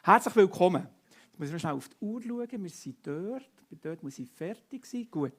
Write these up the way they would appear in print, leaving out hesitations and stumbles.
Herzlich willkommen. Jetzt muss ich schnell auf die Uhr schauen. Wir sind dort. Dort muss ich fertig sein. Gut.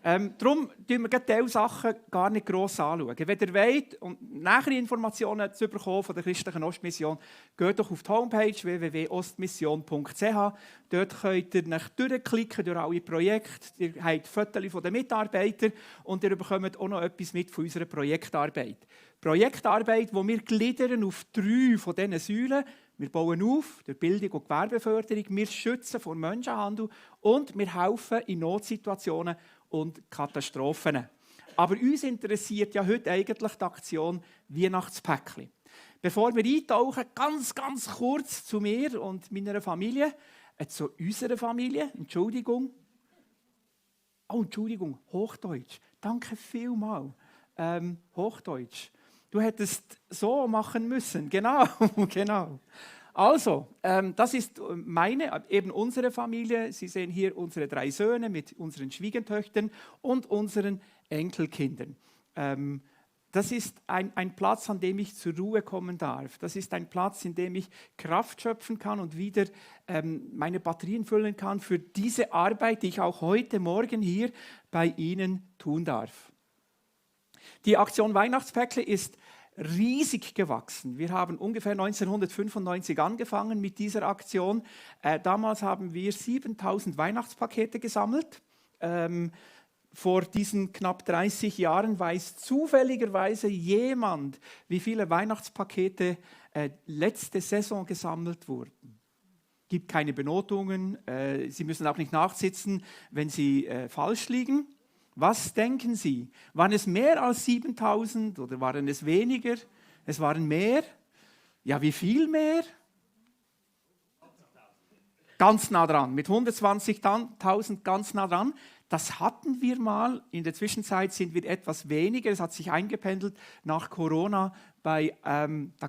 Darum schauen wir diese Sachen gar nicht gross anschauen. Wenn ihr wollt und nähere Informationen zu bekommen von der Christlichen Ostmission, geht doch auf die Homepage www.ostmission.ch. Dort könnt ihr euch durchklicken durch alle Projekte. Ihr habt Fotos von den Mitarbeitern und ihr bekommt auch noch etwas mit von unserer Projektarbeit. Projektarbeit, die wir gliedern auf 3 von diesen Säulen. Wir bauen auf durch Bildung und Gewerbeförderung, wir schützen vor Menschenhandel und wir helfen in Notsituationen und Katastrophen. Aber uns interessiert ja heute eigentlich die Aktion Weihnachtspäckli. Bevor wir eintauchen, ganz kurz zu mir und meiner Familie, zu unserer Familie. Entschuldigung, Hochdeutsch. Danke vielmals. Hochdeutsch. Du hättest so machen müssen. Genau. Also, das ist eben unsere Familie. Sie sehen hier unsere 3 Söhne mit unseren Schwiegertöchtern und unseren Enkelkindern. Das ist ein Platz, an dem ich zur Ruhe kommen darf. Das ist ein Platz, in dem ich Kraft schöpfen kann und wieder meine Batterien füllen kann für diese Arbeit, die ich auch heute Morgen hier bei Ihnen tun darf. Die Aktion Weihnachtspäckli ist riesig gewachsen. Wir haben ungefähr 1995 angefangen mit dieser Aktion. Damals haben wir 7000 Weihnachtspakete gesammelt. Vor diesen knapp 30 Jahren weiß zufälligerweise jemand, wie viele Weihnachtspakete letzte Saison gesammelt wurden. Es gibt keine Benotungen. Sie müssen auch nicht nachsitzen, wenn Sie falsch liegen. Was denken Sie? Waren es mehr als 7000 oder waren es weniger? Es waren mehr. Ja, wie viel mehr? Ganz nah dran, mit 120.000 ganz nah dran. Das hatten wir mal. In der Zwischenzeit sind wir etwas weniger. Es hat sich eingependelt nach Corona. Da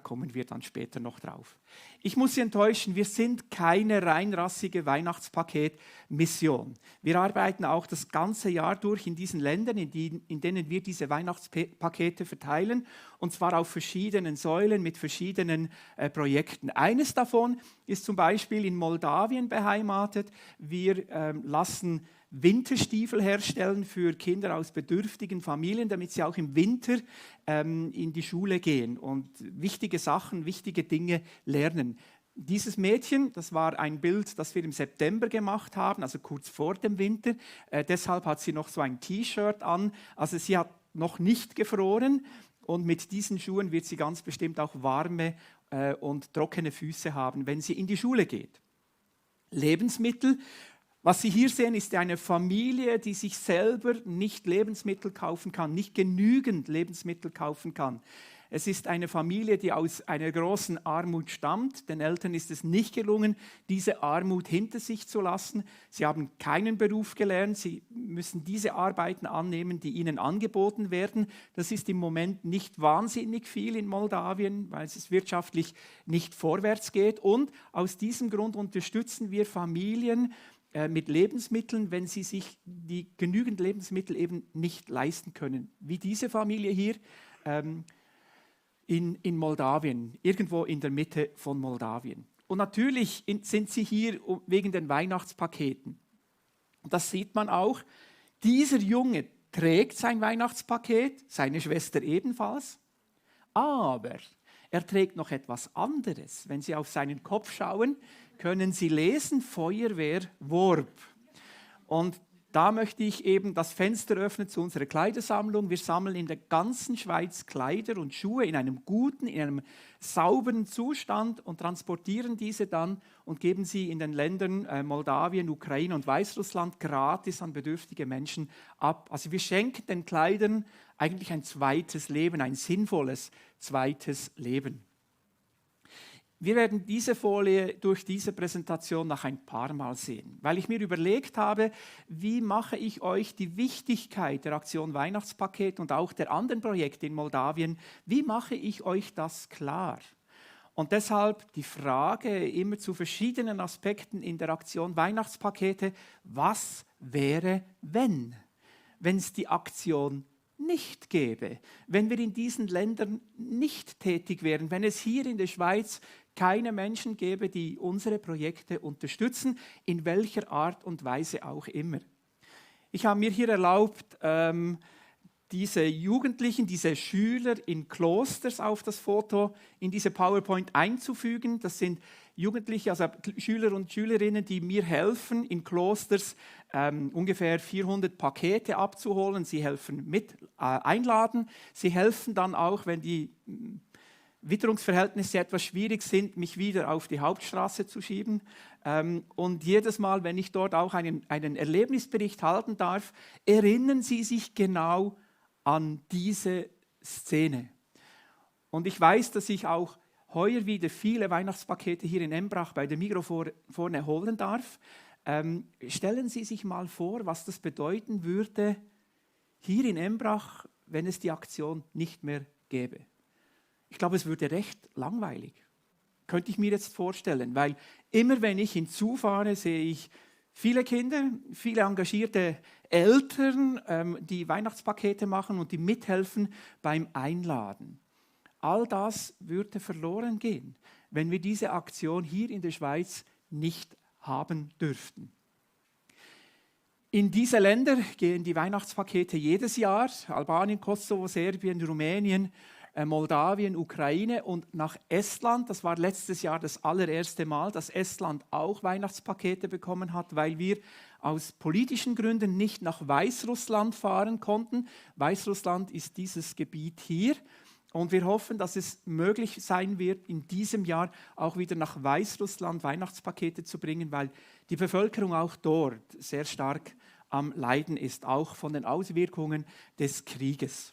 kommen wir dann später noch drauf. Ich muss Sie enttäuschen, wir sind keine reinrassige Weihnachtspaketmission. Wir arbeiten auch das ganze Jahr durch in diesen Ländern, in denen wir diese Weihnachtspakete verteilen, und zwar auf verschiedenen Säulen mit verschiedenen Projekten. Eines davon ist zum Beispiel in Moldawien beheimatet. Wir lassen Winterstiefel herstellen für Kinder aus bedürftigen Familien, damit sie auch im Winter in die Schule gehen und wichtige Sachen, wichtige Dinge lernen. Dieses Mädchen, das war ein Bild, das wir im September gemacht haben, also kurz vor dem Winter. Deshalb hat sie noch so ein T-Shirt an. Also sie hat noch nicht gefroren und mit diesen Schuhen wird sie ganz bestimmt auch warme und trockene Füße haben, wenn sie in die Schule geht. Lebensmittel. Was Sie hier sehen, ist eine Familie, die sich selber nicht Lebensmittel kaufen kann, nicht genügend Lebensmittel kaufen kann. Es ist eine Familie, die aus einer großen Armut stammt. Den Eltern ist es nicht gelungen, diese Armut hinter sich zu lassen. Sie haben keinen Beruf gelernt. Sie müssen diese Arbeiten annehmen, die ihnen angeboten werden. Das ist im Moment nicht wahnsinnig viel in Moldawien, weil es wirtschaftlich nicht vorwärts geht. Und aus diesem Grund unterstützen wir Familien mit Lebensmitteln, wenn sie sich die genügend Lebensmittel eben nicht leisten können. Wie diese Familie hier in Moldawien, irgendwo in der Mitte von Moldawien. Und natürlich sind sie hier wegen den Weihnachtspaketen. Und das sieht man auch. Dieser Junge trägt sein Weihnachtspaket, seine Schwester ebenfalls. Aber er trägt noch etwas anderes. Wenn Sie auf seinen Kopf schauen, können Sie lesen, Feuerwehr Worb. Und da möchte ich eben das Fenster öffnen zu unserer Kleidersammlung. Wir sammeln in der ganzen Schweiz Kleider und Schuhe in einem guten, in einem sauberen Zustand und transportieren diese dann und geben sie in den Ländern Moldawien, Ukraine und Weißrussland gratis an bedürftige Menschen ab. Also wir schenken den Kleidern eigentlich ein zweites Leben, ein sinnvolles zweites Leben. Wir werden diese Folie durch diese Präsentation noch ein paar Mal sehen, weil ich mir überlegt habe, wie mache ich euch die Wichtigkeit der Aktion Weihnachtspaket und auch der anderen Projekte in Moldawien, wie mache ich euch das klar? Und deshalb die Frage immer zu verschiedenen Aspekten in der Aktion Weihnachtspakete, was wäre, wenn es die Aktion nicht gäbe, wenn wir in diesen Ländern nicht tätig wären, wenn es hier in der Schweiz keine Menschen gäbe, die unsere Projekte unterstützen, in welcher Art und Weise auch immer. Ich habe mir hier erlaubt, diese Jugendlichen, diese Schüler in Klosters auf das Foto in diese PowerPoint einzufügen. Das sind Jugendliche, also Schüler und Schülerinnen, die mir helfen, in Klosters ungefähr 400 Pakete abzuholen. Sie helfen mit einladen. Sie helfen dann auch, wenn die Witterungsverhältnisse etwas schwierig sind, mich wieder auf die Hauptstraße zu schieben. Und jedes Mal, wenn ich dort auch einen Erlebnisbericht halten darf, erinnern Sie sich genau an diese Szene. Und ich weiß, dass ich auch heuer wieder viele Weihnachtspakete hier in Embrach bei der Migros vorne holen darf. Stellen Sie sich mal vor, was das bedeuten würde hier in Embrach, wenn es die Aktion nicht mehr gäbe. Ich glaube, es würde recht langweilig. Könnte ich mir jetzt vorstellen, weil immer wenn ich hinzufahre, sehe ich viele Kinder, viele engagierte Eltern, die Weihnachtspakete machen und die mithelfen beim Einladen. All das würde verloren gehen, wenn wir diese Aktion hier in der Schweiz nicht haben dürften. In diese Länder gehen die Weihnachtspakete jedes Jahr: Albanien, Kosovo, Serbien, Rumänien, Moldawien, Ukraine und nach Estland. Das war letztes Jahr das allererste Mal, dass Estland auch Weihnachtspakete bekommen hat, weil wir aus politischen Gründen nicht nach Weißrussland fahren konnten. Weißrussland ist dieses Gebiet hier. Und wir hoffen, dass es möglich sein wird, in diesem Jahr auch wieder nach Weißrussland Weihnachtspakete zu bringen, weil die Bevölkerung auch dort sehr stark am Leiden ist, auch von den Auswirkungen des Krieges.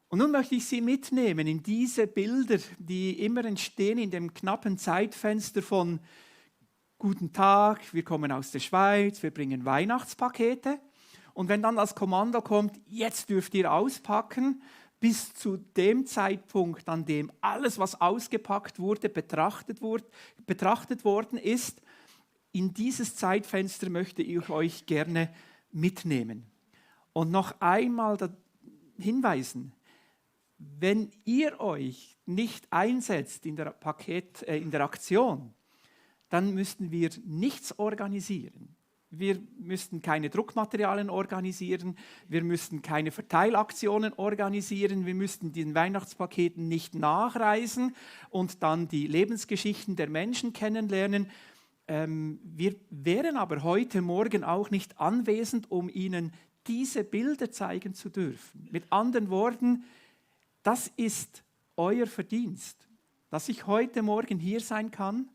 Und nun möchte ich Sie mitnehmen in diese Bilder, die immer entstehen in dem knappen Zeitfenster von Guten Tag, wir kommen aus der Schweiz, wir bringen Weihnachtspakete. Und wenn dann das Kommando kommt, jetzt dürft ihr auspacken, bis zu dem Zeitpunkt, an dem alles, was ausgepackt wurde, betrachtet worden ist, in dieses Zeitfenster möchte ich euch gerne mitnehmen. Und noch einmal hinweisen: Wenn ihr euch nicht einsetzt in der Aktion, dann müssten wir nichts organisieren. Wir müssten keine Druckmaterialien organisieren, wir müssten keine Verteilaktionen organisieren, wir müssten den Weihnachtspaketen nicht nachreisen und dann die Lebensgeschichten der Menschen kennenlernen. Wir wären aber heute Morgen auch nicht anwesend, um Ihnen diese Bilder zeigen zu dürfen. Mit anderen Worten, das ist euer Verdienst, dass ich heute Morgen hier sein kann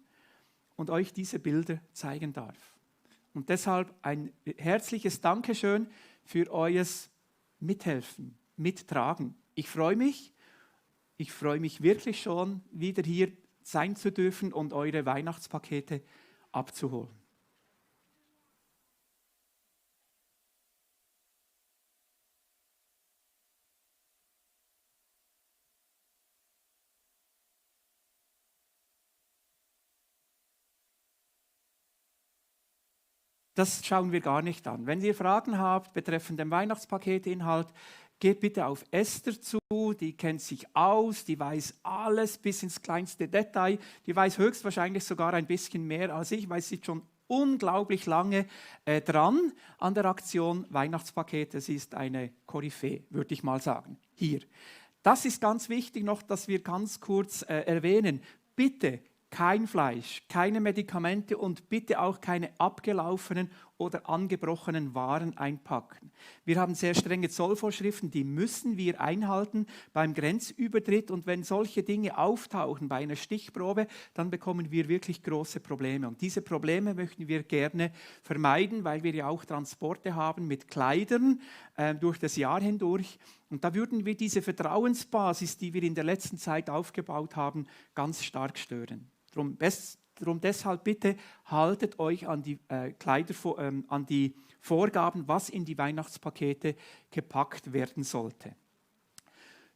und euch diese Bilder zeigen darf. Und deshalb ein herzliches Dankeschön für euer Mithelfen, Mittragen. Ich freue mich wirklich schon, wieder hier sein zu dürfen und eure Weihnachtspakete abzuholen. Das schauen wir gar nicht an. Wenn ihr Fragen habt betreffend den Weihnachtspaketeinhalt, geht bitte auf Esther zu, die kennt sich aus, die weiß alles bis ins kleinste Detail, die weiß höchstwahrscheinlich sogar ein bisschen mehr als ich, weil sie ist schon unglaublich lange dran an der Aktion Weihnachtspakete. Sie ist eine Koryphäe, würde ich mal sagen. Hier. Das ist ganz wichtig noch, dass wir ganz kurz erwähnen. Bitte kein Fleisch, keine Medikamente und bitte auch keine abgelaufenen oder angebrochenen Waren einpacken. Wir haben sehr strenge Zollvorschriften, die müssen wir einhalten beim Grenzübertritt, und wenn solche Dinge auftauchen bei einer Stichprobe, dann bekommen wir wirklich große Probleme. Und diese Probleme möchten wir gerne vermeiden, weil wir ja auch Transporte haben mit Kleidern durch das Jahr hindurch. Und da würden wir diese Vertrauensbasis, die wir in der letzten Zeit aufgebaut haben, ganz stark stören. Darum deshalb bitte haltet euch an die an die Vorgaben, was in die Weihnachtspakete gepackt werden sollte.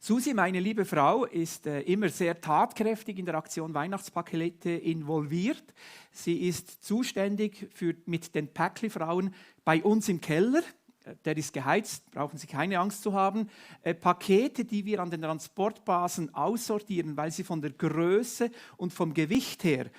Susi, meine liebe Frau, ist immer sehr tatkräftig in der Aktion Weihnachtspakete involviert. Sie ist zuständig mit den Päckli-Frauen bei uns im Keller. der ist geheizt, brauchen Sie keine Angst zu haben. Pakete, die wir an den Transportbasen aussortieren, weil sie von der Größe und vom Gewicht her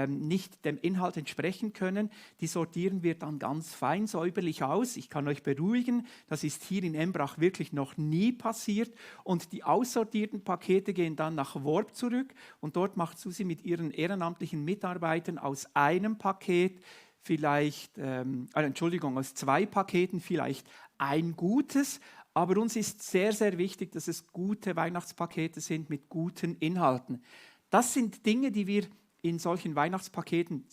nicht dem Inhalt entsprechen können, die sortieren wir dann ganz fein säuberlich aus. Ich kann euch beruhigen, das ist hier in Embrach wirklich noch nie passiert. Und die aussortierten Pakete gehen dann nach Worb zurück und dort macht Susi mit ihren ehrenamtlichen Mitarbeitern aus einem Paket vielleicht, aus 2 Paketen vielleicht ein gutes, aber uns ist sehr, sehr wichtig, dass es gute Weihnachtspakete sind mit guten Inhalten. Das sind Dinge, die wir in solchen Weihnachtspaketen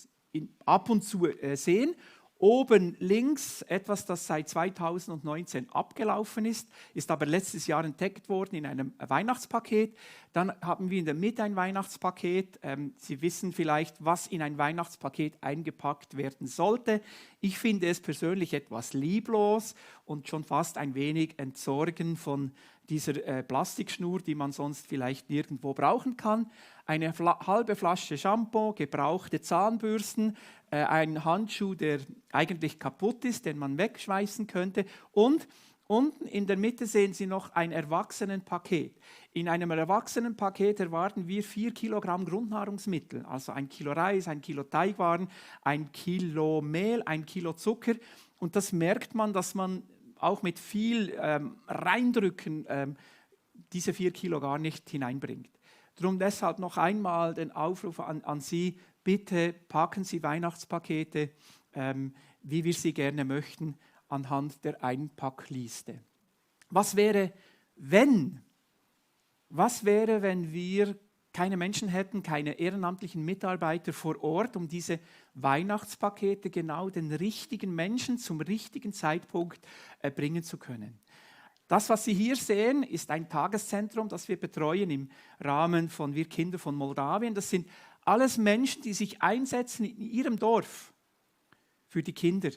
ab und zu sehen. Oben links etwas, das seit 2019 abgelaufen ist aber letztes Jahr entdeckt worden in einem Weihnachtspaket. Dann haben wir in der Mitte ein Weihnachtspaket. Sie wissen vielleicht, was in ein Weihnachtspaket eingepackt werden sollte. Ich finde es persönlich etwas lieblos und schon fast ein wenig entsorgen von dieser Plastikschnur, die man sonst vielleicht nirgendwo brauchen kann. Eine halbe Flasche Shampoo, gebrauchte Zahnbürsten, ein Handschuh, der eigentlich kaputt ist, den man wegschmeißen könnte. Und unten in der Mitte sehen Sie noch ein Erwachsenenpaket. In einem Erwachsenenpaket erwarten wir 4 Kilogramm Grundnahrungsmittel, also 1 Kilo Reis, 1 Kilo Teigwaren, 1 Kilo Mehl, 1 Kilo Zucker. Und das merkt man, dass man auch mit viel Reindrücken diese 4 Kilo gar nicht hineinbringt. Darum deshalb noch einmal den Aufruf an Sie, bitte packen Sie Weihnachtspakete, wie wir sie gerne möchten, anhand der Einpackliste. Was wäre, wenn wir keine Menschen hätten, keine ehrenamtlichen Mitarbeiter vor Ort, um diese Weihnachtspakete genau den richtigen Menschen zum richtigen Zeitpunkt bringen zu können? Das, was Sie hier sehen, ist ein Tageszentrum, das wir betreuen im Rahmen von Wir Kinder von Moldawien. Das sind alles Menschen, die sich einsetzen in ihrem Dorf für die Kinder.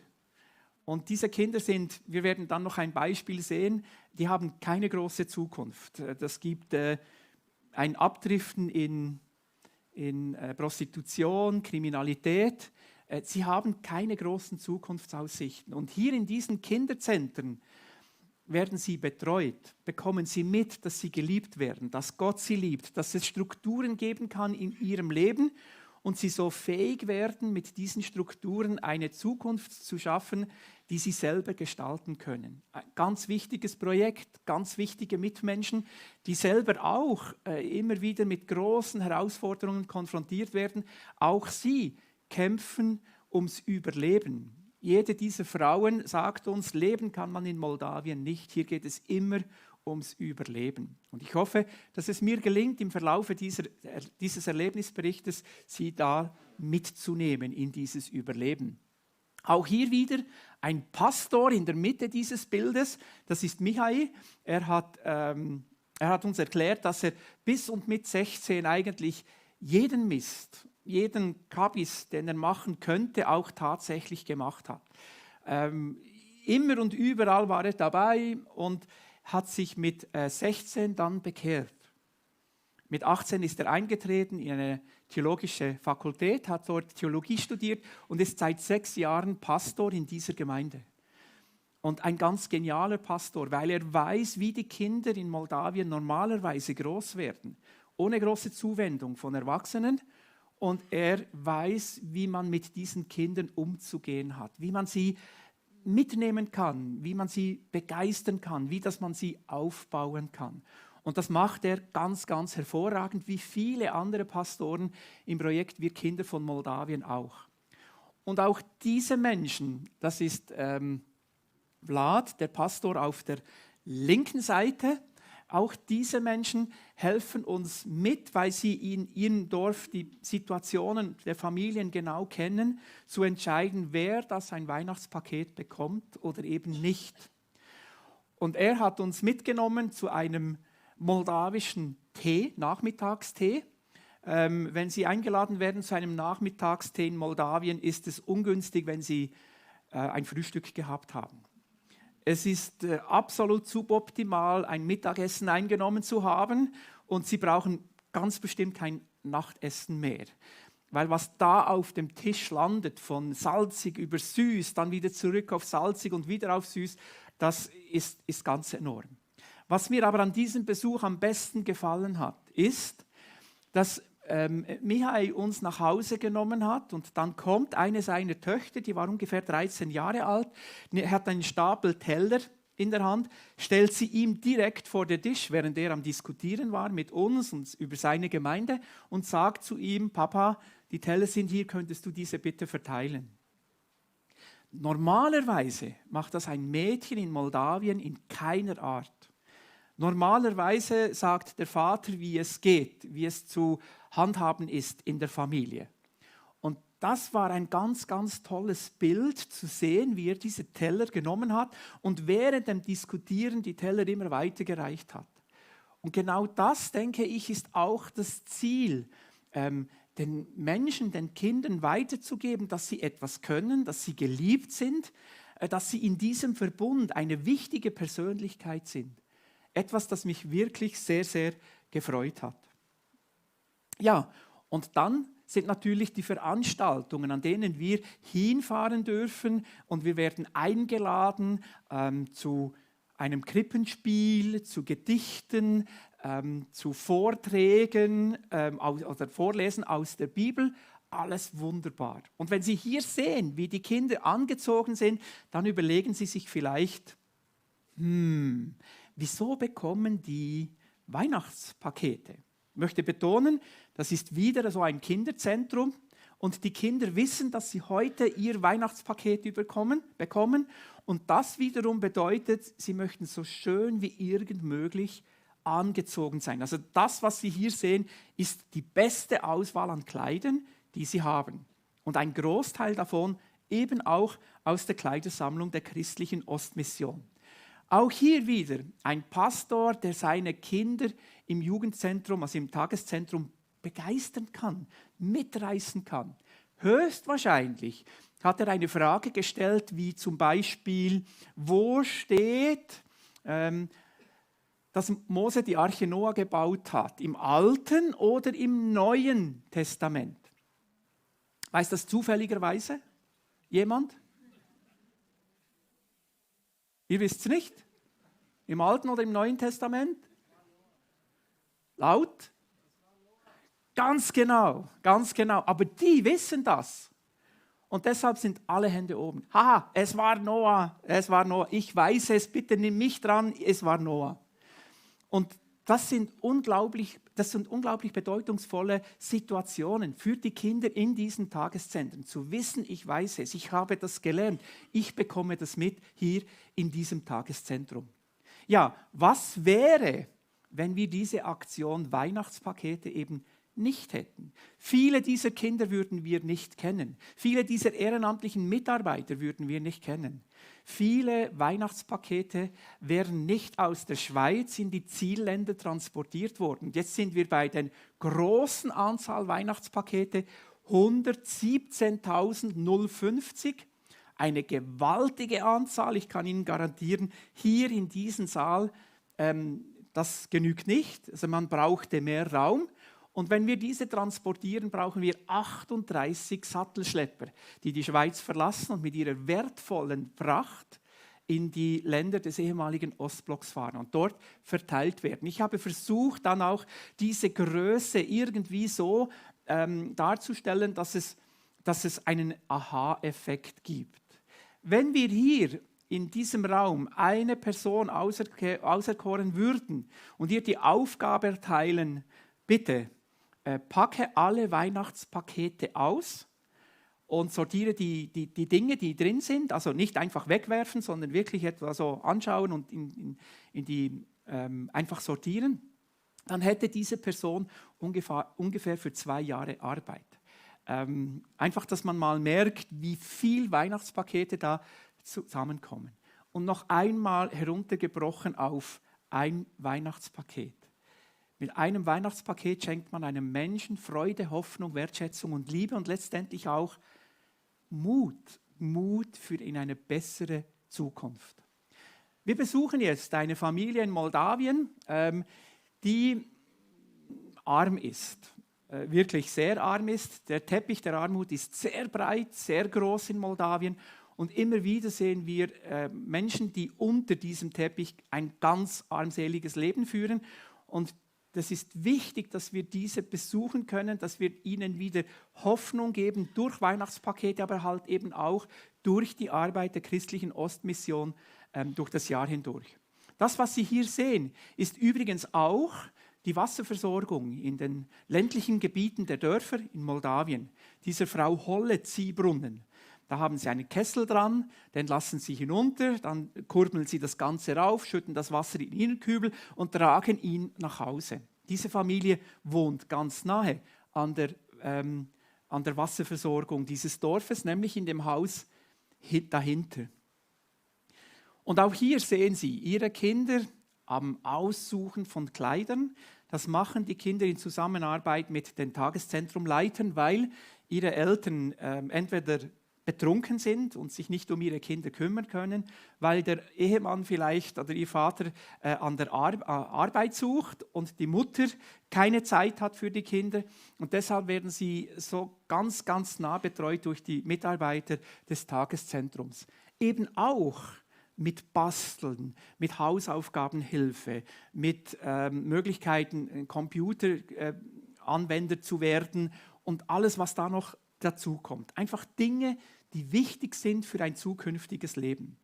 Und diese Kinder sind, wir werden dann noch ein Beispiel sehen, die haben keine große Zukunft. Das gibt ein Abdriften in Prostitution, Kriminalität. Sie haben keine großen Zukunftsaussichten. Und hier in diesen Kinderzentren werden sie betreut, bekommen sie mit, dass sie geliebt werden, dass Gott sie liebt, dass es Strukturen geben kann in ihrem Leben und sie so fähig werden, mit diesen Strukturen eine Zukunft zu schaffen, die sie selber gestalten können. Ein ganz wichtiges Projekt, ganz wichtige Mitmenschen, die selber auch immer wieder mit großen Herausforderungen konfrontiert werden. Auch sie kämpfen ums Überleben. Jede dieser Frauen sagt uns, leben kann man in Moldawien nicht. Hier geht es immer ums Überleben. Und ich hoffe, dass es mir gelingt, im Verlauf dieses Erlebnisberichtes Sie da mitzunehmen in dieses Überleben. Auch hier wieder ein Pastor in der Mitte dieses Bildes, das ist Michael. Er hat uns erklärt, dass er bis und mit 16 eigentlich jeden Mist, jeden Kabis, den er machen könnte, auch tatsächlich gemacht hat. Immer und überall war er dabei und hat sich mit 16 dann bekehrt. Mit 18 ist er eingetreten in eine theologische Fakultät, hat dort Theologie studiert und ist seit 6 Jahren Pastor in dieser Gemeinde. Und ein ganz genialer Pastor, weil er weiß, wie die Kinder in Moldawien normalerweise groß werden, ohne große Zuwendung von Erwachsenen. Und er weiß, wie man mit diesen Kindern umzugehen hat, wie man sie mitnehmen kann, wie man sie begeistern kann, wie dass man sie aufbauen kann. Und das macht er ganz, ganz hervorragend, wie viele andere Pastoren im Projekt Wir Kinder von Moldawien auch. Und auch diese Menschen, das ist Vlad, der Pastor auf der linken Seite, auch diese Menschen helfen uns mit, weil sie in ihrem Dorf die Situationen der Familien genau kennen, zu entscheiden, wer das ein Weihnachtspaket bekommt oder eben nicht. Und er hat uns mitgenommen zu einem moldawischen Tee, Nachmittagstee. Wenn Sie eingeladen werden zu einem Nachmittagstee in Moldawien, ist es ungünstig, wenn Sie ein Frühstück gehabt haben. Es ist absolut suboptimal, ein Mittagessen eingenommen zu haben und Sie brauchen ganz bestimmt kein Nachtessen mehr. Weil was da auf dem Tisch landet, von salzig über süß, dann wieder zurück auf salzig und wieder auf süß, das ist ganz enorm. Was mir aber an diesem Besuch am besten gefallen hat, ist, dass Mihai uns nach Hause genommen hat und dann kommt eine seiner Töchter, die war ungefähr 13 Jahre alt, hat einen Stapel Teller in der Hand, stellt sie ihm direkt vor den Tisch, während er am Diskutieren war mit uns und über seine Gemeinde und sagt zu ihm, Papa, die Teller sind hier, könntest du diese bitte verteilen? Normalerweise macht das ein Mädchen in Moldawien in keiner Art. Normalerweise sagt der Vater, wie es geht, wie es zu handhaben ist in der Familie. Und das war ein ganz, ganz tolles Bild zu sehen, wie er diese Teller genommen hat und während dem Diskutieren die Teller immer weitergereicht hat. Und genau das, denke ich, ist auch das Ziel, den Menschen, den Kindern weiterzugeben, dass sie etwas können, dass sie geliebt sind, dass sie in diesem Verbund eine wichtige Persönlichkeit sind. Etwas, das mich wirklich sehr, sehr gefreut hat. Ja, und dann sind natürlich die Veranstaltungen, an denen wir hinfahren dürfen und wir werden eingeladen zu einem Krippenspiel, zu Gedichten, zu Vorträgen oder Vorlesen aus der Bibel. Alles wunderbar. Und wenn Sie hier sehen, wie die Kinder angezogen sind, dann überlegen Sie sich vielleicht, wieso bekommen die Weihnachtspakete? Ich möchte betonen, das ist wieder so ein Kinderzentrum und die Kinder wissen, dass sie heute ihr Weihnachtspaket bekommen und das wiederum bedeutet, sie möchten so schön wie irgend möglich angezogen sein. Also das, was Sie hier sehen, ist die beste Auswahl an Kleidern, die sie haben. Und ein Großteil davon eben auch aus der Kleidersammlung der christlichen Ostmission. Auch hier wieder ein Pastor, der seine Kinder im Jugendzentrum, also im Tageszentrum, begeistern kann, mitreißen kann. Höchstwahrscheinlich hat er eine Frage gestellt, wie zum Beispiel, wo steht, dass Mose die Arche Noah gebaut hat, im Alten oder im Neuen Testament? Weiß das zufälligerweise jemand? Ihr wisst es nicht? Im Alten oder im Neuen Testament? Laut? Ganz genau, ganz genau. Aber die wissen das. Und deshalb sind alle Hände oben. Haha, es war Noah, es war Noah. Ich weiß es, bitte nimm mich dran, es war Noah. Und das sind unglaublich bedeutungsvolle Situationen für die Kinder in diesen Tageszentren. Zu wissen, ich weiß es, ich habe das gelernt, ich bekomme das mit hier in diesem Tageszentrum. Ja, was wäre, wenn wir diese Aktion Weihnachtspakete eben nicht hätten? Viele dieser Kinder würden wir nicht kennen. Viele dieser ehrenamtlichen Mitarbeiter würden wir nicht kennen. Viele Weihnachtspakete wären nicht aus der Schweiz in die Zielländer transportiert worden. Jetzt sind wir bei der großen Anzahl Weihnachtspakete, 117.050. Eine gewaltige Anzahl. Ich kann Ihnen garantieren, hier in diesem Saal, das genügt nicht. Also man brauchte mehr Raum. Und wenn wir diese transportieren, brauchen wir 38 Sattelschlepper, die die Schweiz verlassen und mit ihrer wertvollen Fracht in die Länder des ehemaligen Ostblocks fahren und dort verteilt werden. Ich habe versucht, dann auch diese Größe irgendwie so darzustellen, dass es einen Aha-Effekt gibt. Wenn wir hier in diesem Raum eine Person auserkoren würden und ihr die Aufgabe erteilen, bitte, packe alle Weihnachtspakete aus und sortiere die Dinge, die drin sind, also nicht einfach wegwerfen, sondern wirklich etwa so anschauen und einfach sortieren, dann hätte diese Person ungefähr für 2 Jahre Arbeit. Einfach, dass man mal merkt, wie viel Weihnachtspakete da zusammenkommen. Und noch einmal heruntergebrochen auf ein Weihnachtspaket. Mit einem Weihnachtspaket schenkt man einem Menschen Freude, Hoffnung, Wertschätzung und Liebe und letztendlich auch Mut für in eine bessere Zukunft. Wir besuchen jetzt eine Familie in Moldawien, die arm ist, wirklich sehr arm ist. Der Teppich der Armut ist sehr breit, sehr groß in Moldawien Und immer wieder sehen wir Menschen, die unter diesem Teppich ein ganz armseliges Leben führen. Und das ist wichtig, dass wir diese besuchen können, dass wir ihnen wieder Hoffnung geben durch Weihnachtspakete, aber halt eben auch durch die Arbeit der christlichen Ostmission durch das Jahr hindurch. Das, was Sie hier sehen, ist übrigens auch die Wasserversorgung in den ländlichen Gebieten der Dörfer in Moldawien. Dieser Frau Holle Ziehbrunnen. Da haben sie einen Kessel dran, den lassen sie hinunter, dann kurbeln sie das Ganze rauf, schütten das Wasser in ihren Kübel und tragen ihn nach Hause. Diese Familie wohnt ganz nahe an der Wasserversorgung dieses Dorfes, nämlich in dem Haus dahinter. Und auch hier sehen Sie ihre Kinder am Aussuchen von Kleidern. Das machen die Kinder in Zusammenarbeit mit den Tageszentrumleitern, weil ihre Eltern entweder betrunken sind und sich nicht um ihre Kinder kümmern können, weil der Ehemann vielleicht oder ihr Vater an der Arbeit sucht und die Mutter keine Zeit hat für die Kinder. Und deshalb werden sie so ganz, ganz nah betreut durch die Mitarbeiter des Tageszentrums. Eben auch mit Basteln, mit Hausaufgabenhilfe, mit Möglichkeiten, Computeranwender zu werden und alles, was da noch dazu kommt. Einfach Dinge, die wichtig sind für ein zukünftiges Leben.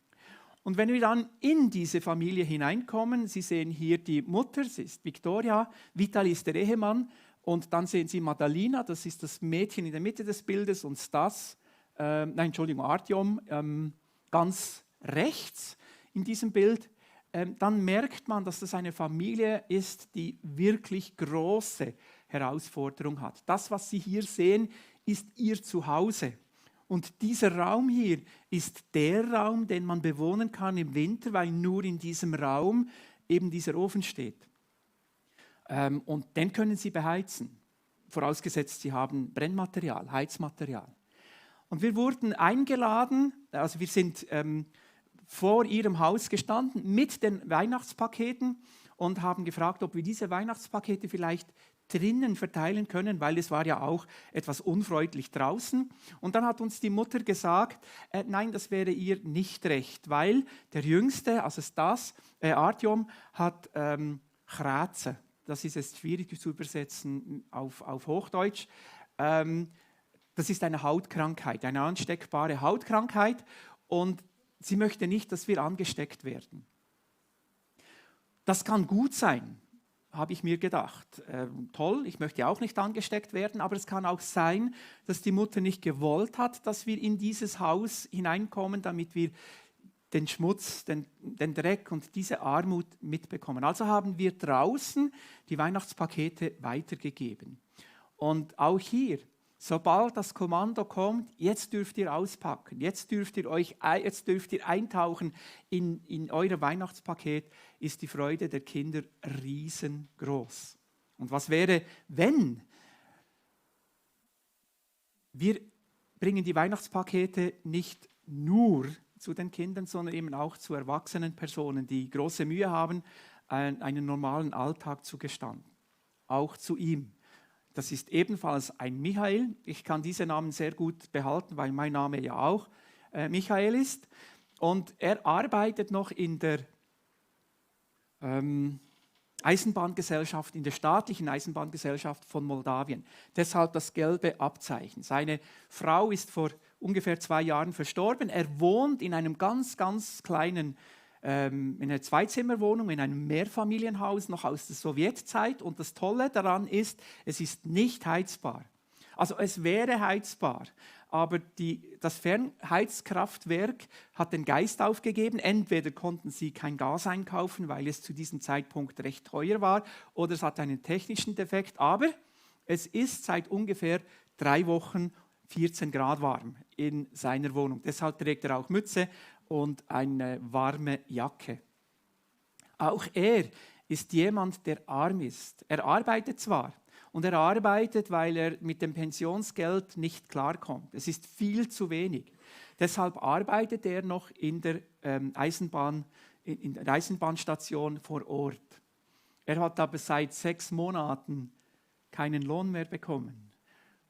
Und wenn wir dann in diese Familie hineinkommen, Sie sehen hier die Mutter, sie ist Victoria, Vitali ist der Ehemann und dann sehen Sie Madalina, das ist das Mädchen in der Mitte des Bildes und Artyom ganz rechts in diesem Bild. Dann merkt man, dass das eine Familie ist, die wirklich große Herausforderungen hat. Das, was Sie hier sehen, ist ihr Zuhause. Und dieser Raum hier ist der Raum, den man bewohnen kann im Winter, weil nur in diesem Raum eben dieser Ofen steht. Und den können Sie beheizen, vorausgesetzt Sie haben Brennmaterial, Heizmaterial. Und wir wurden eingeladen, also wir sind vor ihrem Haus gestanden mit den Weihnachtspaketen und haben gefragt, ob wir diese Weihnachtspakete vielleicht drinnen verteilen können, weil es war ja auch etwas unfreundlich draußen. Und dann hat uns die Mutter gesagt, nein, das wäre ihr nicht recht, weil der Jüngste, also Artyom, hat Kratze. Das ist jetzt schwierig zu übersetzen auf Hochdeutsch. Das ist eine Hautkrankheit, eine ansteckbare Hautkrankheit und sie möchte nicht, dass wir angesteckt werden. Das kann gut sein, habe ich mir gedacht. Toll, ich möchte auch nicht angesteckt werden, aber es kann auch sein, dass die Mutter nicht gewollt hat, dass wir in dieses Haus hineinkommen, damit wir den Schmutz, den Dreck und diese Armut mitbekommen. Also haben wir draußen die Weihnachtspakete weitergegeben. Und auch hier, sobald das Kommando kommt, jetzt dürft ihr auspacken, jetzt dürft ihr eintauchen in euer Weihnachtspaket, ist die Freude der Kinder riesengroß. Und was wäre, wenn wir bringen die Weihnachtspakete nicht nur zu den Kindern, sondern eben auch zu erwachsenen Personen, die große Mühe haben, einen normalen Alltag zu gestalten. Auch zu ihm. Das ist ebenfalls ein Michael. Ich kann diesen Namen sehr gut behalten, weil mein Name ja auch Michael ist. Und er arbeitet noch in der Eisenbahngesellschaft, in der staatlichen Eisenbahngesellschaft von Moldawien. Deshalb das gelbe Abzeichen. Seine Frau ist vor ungefähr 2 Jahren verstorben. Er wohnt in einem ganz, ganz kleinen, in einer Zweizimmerwohnung, in einem Mehrfamilienhaus noch aus der Sowjetzeit. Und das Tolle daran ist, es ist nicht heizbar. Also es wäre heizbar, aber das Fernheizkraftwerk hat den Geist aufgegeben. Entweder konnten sie kein Gas einkaufen, weil es zu diesem Zeitpunkt recht teuer war, oder es hat einen technischen Defekt. Aber es ist seit ungefähr 3 Wochen 14 Grad warm in seiner Wohnung. Deshalb trägt er auch Mütze und eine warme Jacke. Auch er ist jemand, der arm ist. Er arbeitet zwar, und er arbeitet, weil er mit dem Pensionsgeld nicht klarkommt. Es ist viel zu wenig. Deshalb arbeitet er noch in der Eisenbahnstation vor Ort. Er hat aber seit 6 Monaten keinen Lohn mehr bekommen.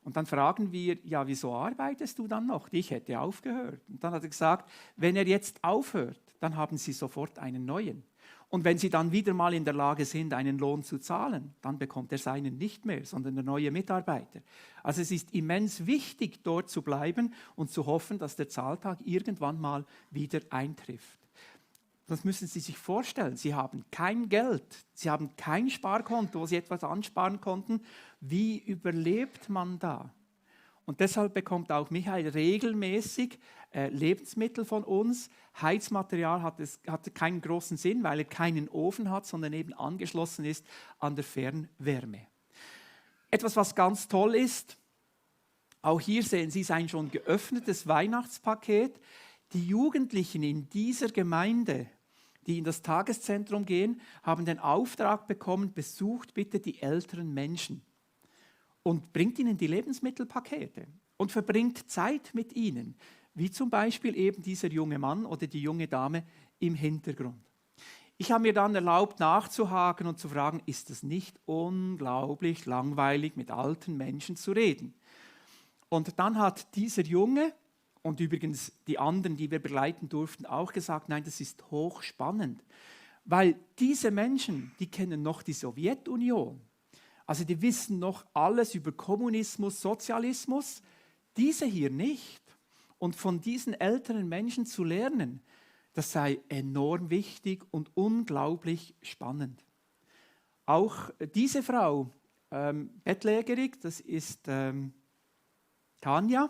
Und dann fragen wir, ja, wieso arbeitest du dann noch? Ich hätte aufgehört. Und dann hat er gesagt, wenn er jetzt aufhört, dann haben Sie sofort einen neuen. Und wenn Sie dann wieder mal in der Lage sind, einen Lohn zu zahlen, dann bekommt er seinen nicht mehr, sondern der neue Mitarbeiter. Also es ist immens wichtig, dort zu bleiben und zu hoffen, dass der Zahltag irgendwann mal wieder eintrifft. Das müssen Sie sich vorstellen. Sie haben kein Geld, Sie haben kein Sparkonto, wo Sie etwas ansparen konnten. Wie überlebt man da? Und deshalb bekommt auch Michael regelmäßig Lebensmittel von uns. Heizmaterial hatte keinen großen Sinn, weil er keinen Ofen hat, sondern eben angeschlossen ist an der Fernwärme. Etwas, was ganz toll ist, auch hier sehen Sie ein schon geöffnetes Weihnachtspaket. Die Jugendlichen in dieser Gemeinde, die in das Tageszentrum gehen, haben den Auftrag bekommen, besucht bitte die älteren Menschen und bringt ihnen die Lebensmittelpakete und verbringt Zeit mit ihnen, wie zum Beispiel eben dieser junge Mann oder die junge Dame im Hintergrund. Ich habe mir dann erlaubt, nachzuhaken und zu fragen, ist es nicht unglaublich langweilig, mit alten Menschen zu reden? Und dann hat dieser Junge und übrigens die anderen, die wir begleiten durften, auch gesagt, nein, das ist hochspannend, weil diese Menschen, die kennen noch die Sowjetunion. Also die wissen noch alles über Kommunismus, Sozialismus, diese hier nicht. Und von diesen älteren Menschen zu lernen, das sei enorm wichtig und unglaublich spannend. Auch diese Frau, bettlägerig, das ist Tanja.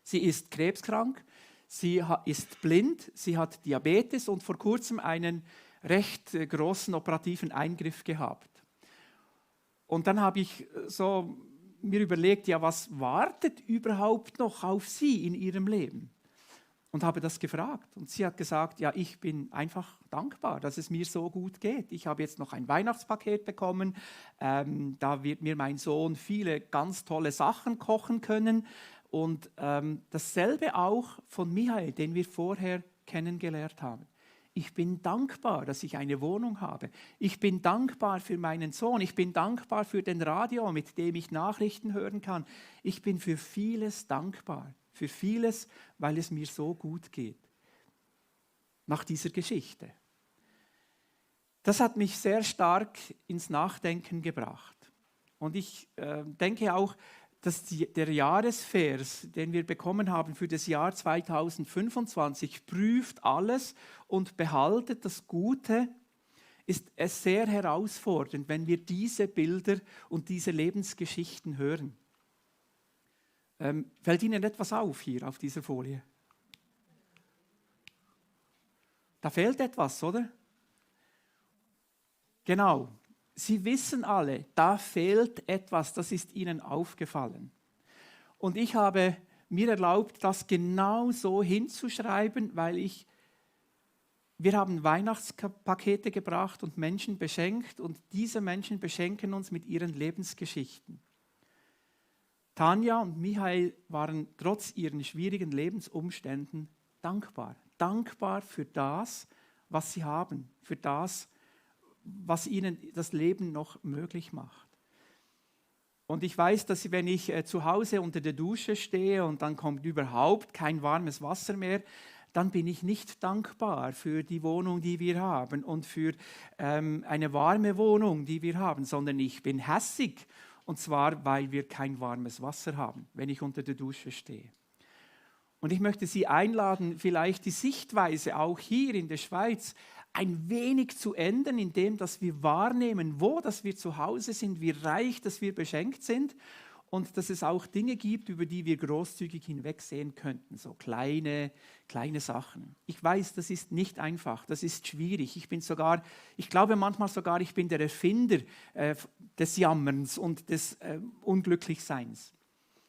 Sie ist krebskrank, sie ist blind, sie hat Diabetes und vor kurzem einen recht großen operativen Eingriff gehabt. Und dann habe ich so mir überlegt, ja, was wartet überhaupt noch auf sie in ihrem Leben? Und habe das gefragt. Und sie hat gesagt, ja, ich bin einfach dankbar, dass es mir so gut geht. Ich habe jetzt noch ein Weihnachtspaket bekommen. Da wird mir mein Sohn viele ganz tolle Sachen kochen können. Und dasselbe auch von Michael, den wir vorher kennengelernt haben. Ich bin dankbar, dass ich eine Wohnung habe. Ich bin dankbar für meinen Sohn. Ich bin dankbar für den Radio, mit dem ich Nachrichten hören kann. Ich bin für vieles dankbar. Für vieles, weil es mir so gut geht. Nach dieser Geschichte. Das hat mich sehr stark ins Nachdenken gebracht. Und ich denke auch, dass der Jahresvers, den wir bekommen haben für das Jahr 2025, prüft alles und behaltet das Gute, ist es sehr herausfordernd, wenn wir diese Bilder und diese Lebensgeschichten hören. Fällt Ihnen etwas auf hier auf dieser Folie? Da fehlt etwas, oder? Genau. Sie wissen alle, da fehlt etwas, das ist Ihnen aufgefallen. Und ich habe mir erlaubt, das genau so hinzuschreiben, weil wir haben Weihnachtspakete gebracht und Menschen beschenkt und diese Menschen beschenken uns mit ihren Lebensgeschichten. Tanja und Michael waren trotz ihren schwierigen Lebensumständen dankbar. Dankbar für das, was sie haben, für das, was ihnen das Leben noch möglich macht. Und ich weiß, dass wenn ich zu Hause unter der Dusche stehe und dann kommt überhaupt kein warmes Wasser mehr, dann bin ich nicht dankbar für die Wohnung, die wir haben und für eine warme Wohnung, die wir haben, sondern ich bin hässig. Und zwar, weil wir kein warmes Wasser haben, wenn ich unter der Dusche stehe. Und ich möchte Sie einladen, vielleicht die Sichtweise auch hier in der Schweiz ein wenig zu ändern, indem dass wir wahrnehmen, wo dass wir zu Hause sind, wie reich, dass wir beschenkt sind und dass es auch Dinge gibt, über die wir großzügig hinwegsehen könnten, so kleine Sachen. Ich weiß, das ist nicht einfach, das ist schwierig. Ich glaube manchmal sogar, ich bin der Erfinder des Jammerns und des Unglücklichseins.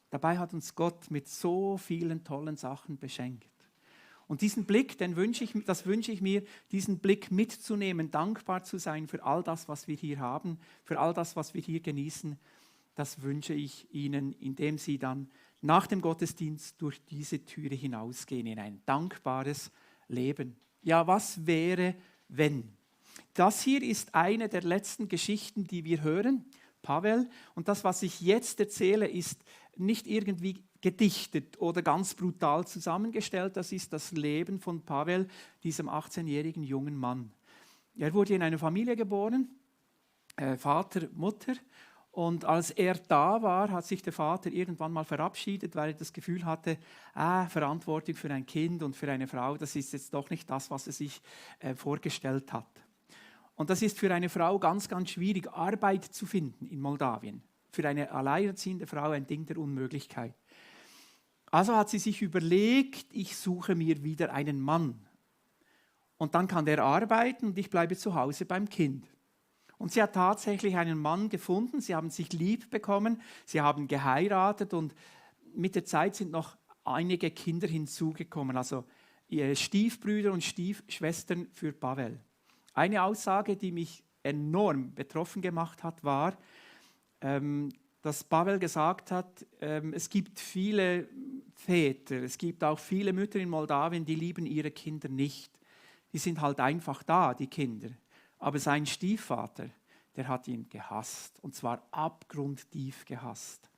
Dabei hat uns Gott mit so vielen tollen Sachen beschenkt. Und diesen Blick, das wünsche ich mir, diesen Blick mitzunehmen, dankbar zu sein für all das, was wir hier haben, für all das, was wir hier genießen, das wünsche ich Ihnen, indem Sie dann nach dem Gottesdienst durch diese Türe hinausgehen in ein dankbares Leben. Ja, was wäre, wenn? Das hier ist eine der letzten Geschichten, die wir hören Pavel. Und das, was ich jetzt erzähle, ist nicht irgendwie gedichtet oder ganz brutal zusammengestellt. Das ist das Leben von Pavel, diesem 18-jährigen jungen Mann. Er wurde in einer Familie geboren, Vater, Mutter. Und als er da war, hat sich der Vater irgendwann mal verabschiedet, weil er das Gefühl hatte, Verantwortung für ein Kind und für eine Frau, das ist jetzt doch nicht das, was er sich vorgestellt hat. Und das ist für eine Frau ganz, ganz schwierig, Arbeit zu finden in Moldawien. Für eine alleinerziehende Frau ein Ding der Unmöglichkeit. Also hat sie sich überlegt, ich suche mir wieder einen Mann. Und dann kann der arbeiten und ich bleibe zu Hause beim Kind. Und sie hat tatsächlich einen Mann gefunden, sie haben sich lieb bekommen, sie haben geheiratet und mit der Zeit sind noch einige Kinder hinzugekommen, also Stiefbrüder und Stiefschwestern für Pavel. Eine Aussage, die mich enorm betroffen gemacht hat, war, dass Pavel gesagt hat, es gibt viele Väter, es gibt auch viele Mütter in Moldawien, die lieben ihre Kinder nicht. Die sind halt einfach da, die Kinder. Aber sein Stiefvater, der hat ihn gehasst, und zwar abgrundtief gehasst.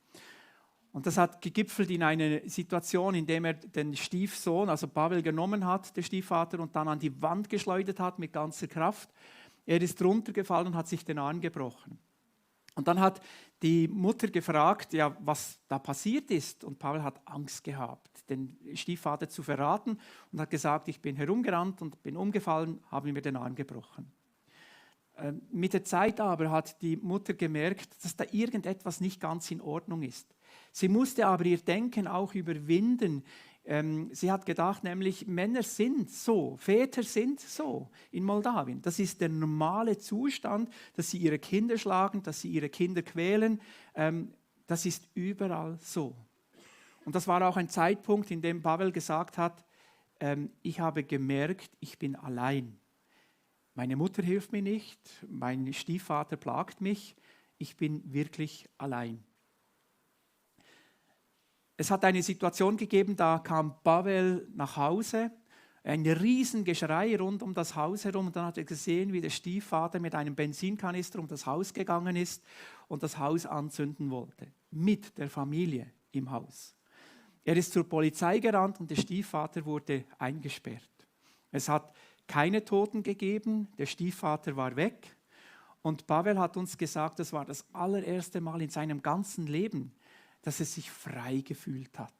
Und das hat gegipfelt in eine Situation, in der er den Stiefsohn, also Pavel, genommen hat, der Stiefvater, und dann an die Wand geschleudert hat mit ganzer Kraft. Er ist runtergefallen und hat sich den Arm gebrochen. Und dann hat die Mutter gefragt, ja, was da passiert ist. Und Pavel hat Angst gehabt, den Stiefvater zu verraten, und hat gesagt, ich bin herumgerannt und bin umgefallen, habe mir den Arm gebrochen. Mit der Zeit aber hat die Mutter gemerkt, dass da irgendetwas nicht ganz in Ordnung ist. Sie musste aber ihr Denken auch überwinden. Sie hat gedacht, nämlich Männer sind so, Väter sind so in Moldawien. Das ist der normale Zustand, dass sie ihre Kinder schlagen, dass sie ihre Kinder quälen. Das ist überall so. Und das war auch ein Zeitpunkt, in dem Pavel gesagt hat, ich habe gemerkt, ich bin allein. Meine Mutter hilft mir nicht, mein Stiefvater plagt mich, ich bin wirklich allein. Es hat eine Situation gegeben, da kam Pavel nach Hause, ein Riesengeschrei rund um das Haus herum, und dann hat er gesehen, wie der Stiefvater mit einem Benzinkanister um das Haus gegangen ist und das Haus anzünden wollte, mit der Familie im Haus. Er ist zur Polizei gerannt und der Stiefvater wurde eingesperrt. Es hat keine Toten gegeben, der Stiefvater war weg, und Pavel hat uns gesagt, das war das allererste Mal in seinem ganzen Leben, dass er sich frei gefühlt hat,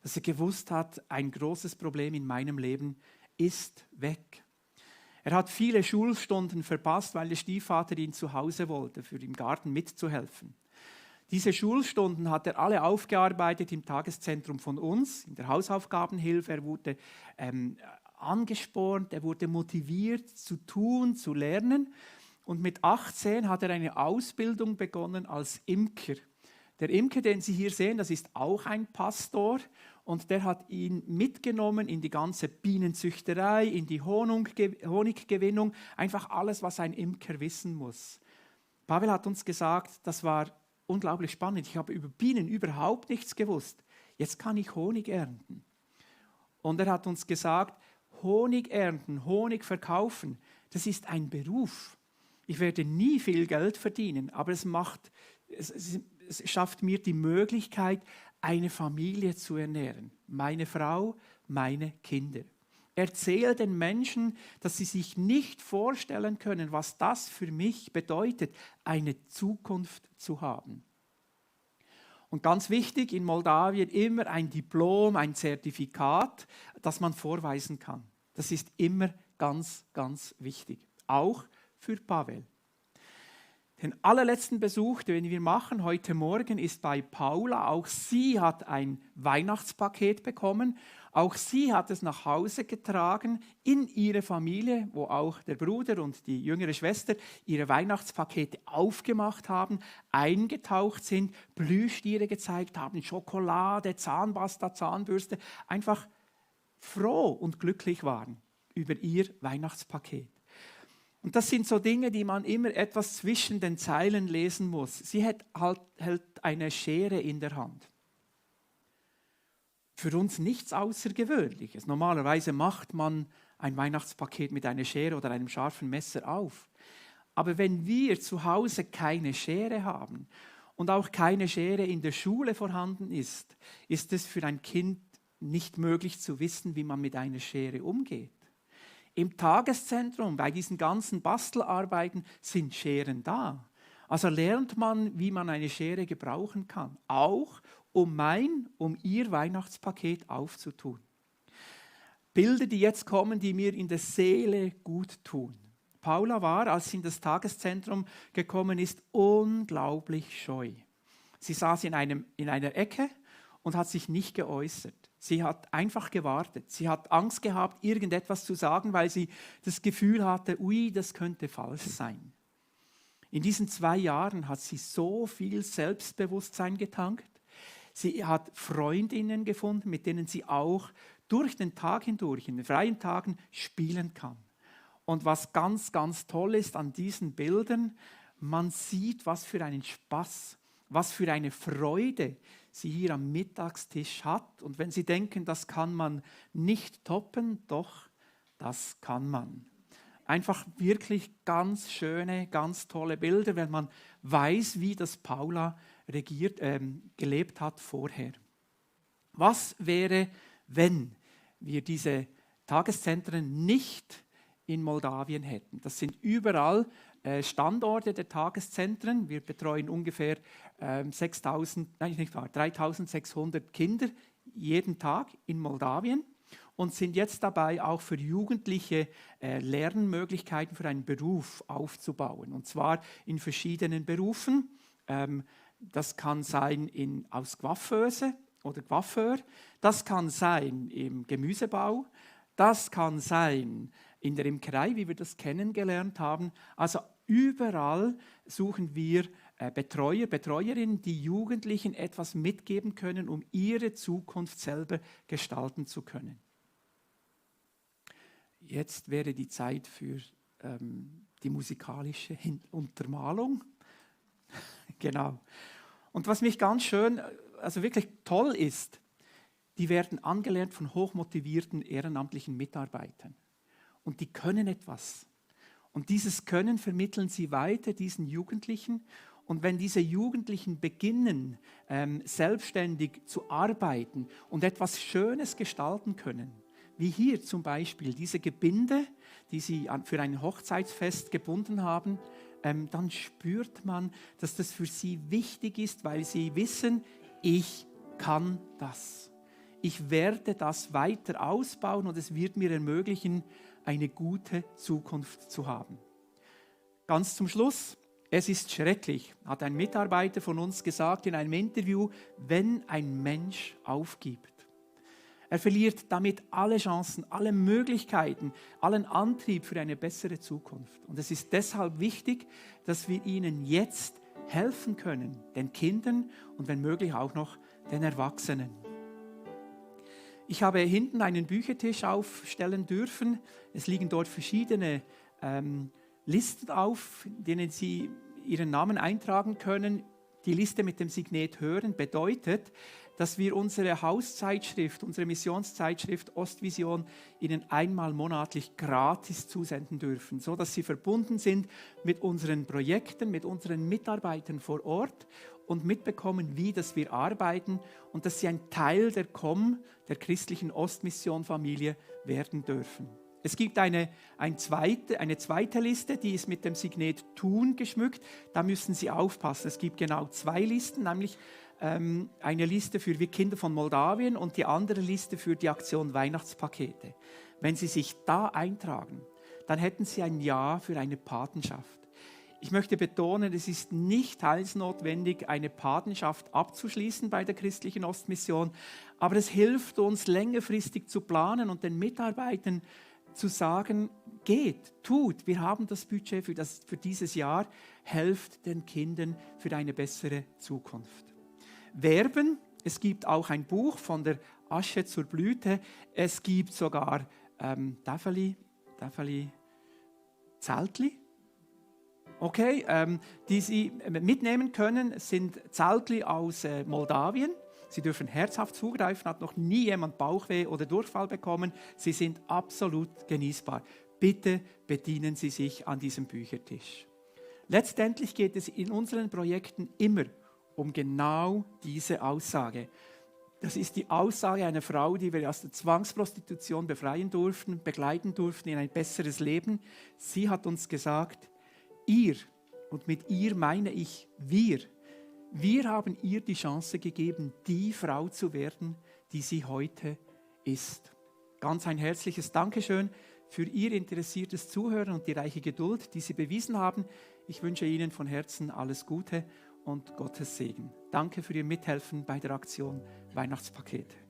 dass er gewusst hat, ein großes Problem in meinem Leben ist weg. Er hat viele Schulstunden verpasst, weil der Stiefvater ihn zu Hause wollte, für im Garten mitzuhelfen. Diese Schulstunden hat er alle aufgearbeitet im Tageszentrum von uns, in der Hausaufgabenhilfe. Er wurde angespornt, er wurde motiviert zu tun, zu lernen. Und mit 18 hat er eine Ausbildung begonnen als Imker. Der Imker, den Sie hier sehen, das ist auch ein Pastor, und der hat ihn mitgenommen in die ganze Bienenzüchterei, in die Honiggewinnung, einfach alles, was ein Imker wissen muss. Pavel hat uns gesagt, das war unglaublich spannend. Ich habe über Bienen überhaupt nichts gewusst. Jetzt kann ich Honig ernten. Und er hat uns gesagt, Honig ernten, Honig verkaufen, das ist ein Beruf. Ich werde nie viel Geld verdienen, aber es schafft mir die Möglichkeit, eine Familie zu ernähren. Meine Frau, meine Kinder. Erzähl den Menschen, dass sie sich nicht vorstellen können, was das für mich bedeutet, eine Zukunft zu haben. Und ganz wichtig, in Moldawien immer ein Diplom, ein Zertifikat, das man vorweisen kann. Das ist immer ganz, ganz wichtig. Auch für Pavel. Den allerletzten Besuch, den wir machen heute Morgen, ist bei Paula. Auch sie hat ein Weihnachtspaket bekommen. Auch sie hat es nach Hause getragen in ihre Familie, wo auch der Bruder und die jüngere Schwester ihre Weihnachtspakete aufgemacht haben, eingetaucht sind, Plüschtiere gezeigt haben, Schokolade, Zahnpasta, Zahnbürste, einfach froh und glücklich waren über ihr Weihnachtspaket. Und das sind so Dinge, die man immer etwas zwischen den Zeilen lesen muss. Sie hält eine Schere in der Hand. Für uns nichts Außergewöhnliches. Normalerweise macht man ein Weihnachtspaket mit einer Schere oder einem scharfen Messer auf. Aber wenn wir zu Hause keine Schere haben und auch keine Schere in der Schule vorhanden ist, ist es für ein Kind nicht möglich zu wissen, wie man mit einer Schere umgeht. Im Tageszentrum, bei diesen ganzen Bastelarbeiten, sind Scheren da. Also lernt man, wie man eine Schere gebrauchen kann, auch um ihr Weihnachtspaket aufzutun. Bilder, die jetzt kommen, die mir in der Seele gut tun. Paula war, als sie in das Tageszentrum gekommen ist, unglaublich scheu. Sie saß in einer Ecke und hat sich nicht geäußert. Sie hat einfach gewartet. Sie hat Angst gehabt, irgendetwas zu sagen, weil sie das Gefühl hatte, ui, das könnte falsch sein. In diesen 2 Jahren hat sie so viel Selbstbewusstsein getankt. Sie hat Freundinnen gefunden, mit denen sie auch durch den Tag hindurch, in den freien Tagen, spielen kann. Und was ganz, ganz toll ist an diesen Bildern, man sieht, was für einen Spaß, was für eine Freude sie hier am Mittagstisch hat. Und wenn Sie denken, das kann man nicht toppen, doch, das kann man. Einfach wirklich ganz schöne, ganz tolle Bilder, wenn man weiß, wie das Paula gelebt hat vorher. Was wäre, wenn wir diese Tageszentren nicht in Moldawien hätten? Das sind überall Standorte der Tageszentren. Wir betreuen ungefähr 3600 Kinder jeden Tag in Moldawien und sind jetzt dabei, auch für Jugendliche Lernmöglichkeiten für einen Beruf aufzubauen. Und zwar in verschiedenen Berufen. Das kann sein aus Coiffeuse oder Coiffeur, das kann sein im Gemüsebau, das kann sein in der Imkerei, wie wir das kennengelernt haben. Also überall suchen wir Betreuer, Betreuerinnen, die Jugendlichen etwas mitgeben können, um ihre Zukunft selber gestalten zu können. Jetzt wäre die Zeit für die musikalische Untermalung. Genau. Und was mich ganz schön, also wirklich toll ist, die werden angelernt von hochmotivierten ehrenamtlichen Mitarbeitern. Und die können etwas. Und dieses Können vermitteln sie weiter diesen Jugendlichen. Und wenn diese Jugendlichen beginnen, selbstständig zu arbeiten und etwas Schönes gestalten können, wie hier zum Beispiel diese Gebinde, die sie für ein Hochzeitsfest gebunden haben, dann spürt man, dass das für sie wichtig ist, weil sie wissen, ich kann das. Ich werde das weiter ausbauen und es wird mir ermöglichen, eine gute Zukunft zu haben. Ganz zum Schluss, es ist schrecklich, hat ein Mitarbeiter von uns gesagt in einem Interview, wenn ein Mensch aufgibt. Er verliert damit alle Chancen, alle Möglichkeiten, allen Antrieb für eine bessere Zukunft. Und es ist deshalb wichtig, dass wir ihnen jetzt helfen können, den Kindern und wenn möglich auch noch den Erwachsenen. Ich habe hinten einen Büchertisch aufstellen dürfen. Es liegen dort verschiedene Listen auf, in denen Sie Ihren Namen eintragen können. Die Liste mit dem Signet Hören bedeutet, dass wir unsere Hauszeitschrift, unsere Missionszeitschrift Ostvision Ihnen einmal monatlich gratis zusenden dürfen, sodass Sie verbunden sind mit unseren Projekten, mit unseren Mitarbeitern vor Ort und mitbekommen, wie dass wir arbeiten und dass Sie ein Teil der COM, der christlichen Ostmission-Familie, werden dürfen. Es gibt eine zweite Liste, die ist mit dem Signet Thun geschmückt. Da müssen Sie aufpassen. Es gibt genau 2 Listen, nämlich eine Liste für Wir Kinder von Moldawien und die andere Liste für die Aktion Weihnachtspakete. Wenn Sie sich da eintragen, dann hätten Sie ein Ja für eine Patenschaft. Ich möchte betonen, es ist nicht teilsnotwendig, eine Patenschaft abzuschließen bei der christlichen Ostmission, aber es hilft uns, längerfristig zu planen und den Mitarbeitern zu sagen, geht, tut, wir haben das Budget für dieses Jahr, helft den Kindern für eine bessere Zukunft. Werben, es gibt auch ein Buch von der Asche zur Blüte, es gibt sogar Zeltli. Okay, die Sie mitnehmen können, sind Zeltli aus Moldawien. Sie dürfen herzhaft zugreifen, hat noch nie jemand Bauchweh oder Durchfall bekommen. Sie sind absolut genießbar. Bitte bedienen Sie sich an diesem Büchertisch. Letztendlich geht es in unseren Projekten immer um genau diese Aussage. Das ist die Aussage einer Frau, die wir aus der Zwangsprostitution befreien durften, begleiten durften in ein besseres Leben. Sie hat uns gesagt, ihr, und mit ihr meine ich wir haben ihr die Chance gegeben, die Frau zu werden, die sie heute ist. Ganz ein herzliches Dankeschön für Ihr interessiertes Zuhören und die reiche Geduld, die Sie bewiesen haben. Ich wünsche Ihnen von Herzen alles Gute und Gottes Segen. Danke für Ihr Mithelfen bei der Aktion Weihnachtspaket.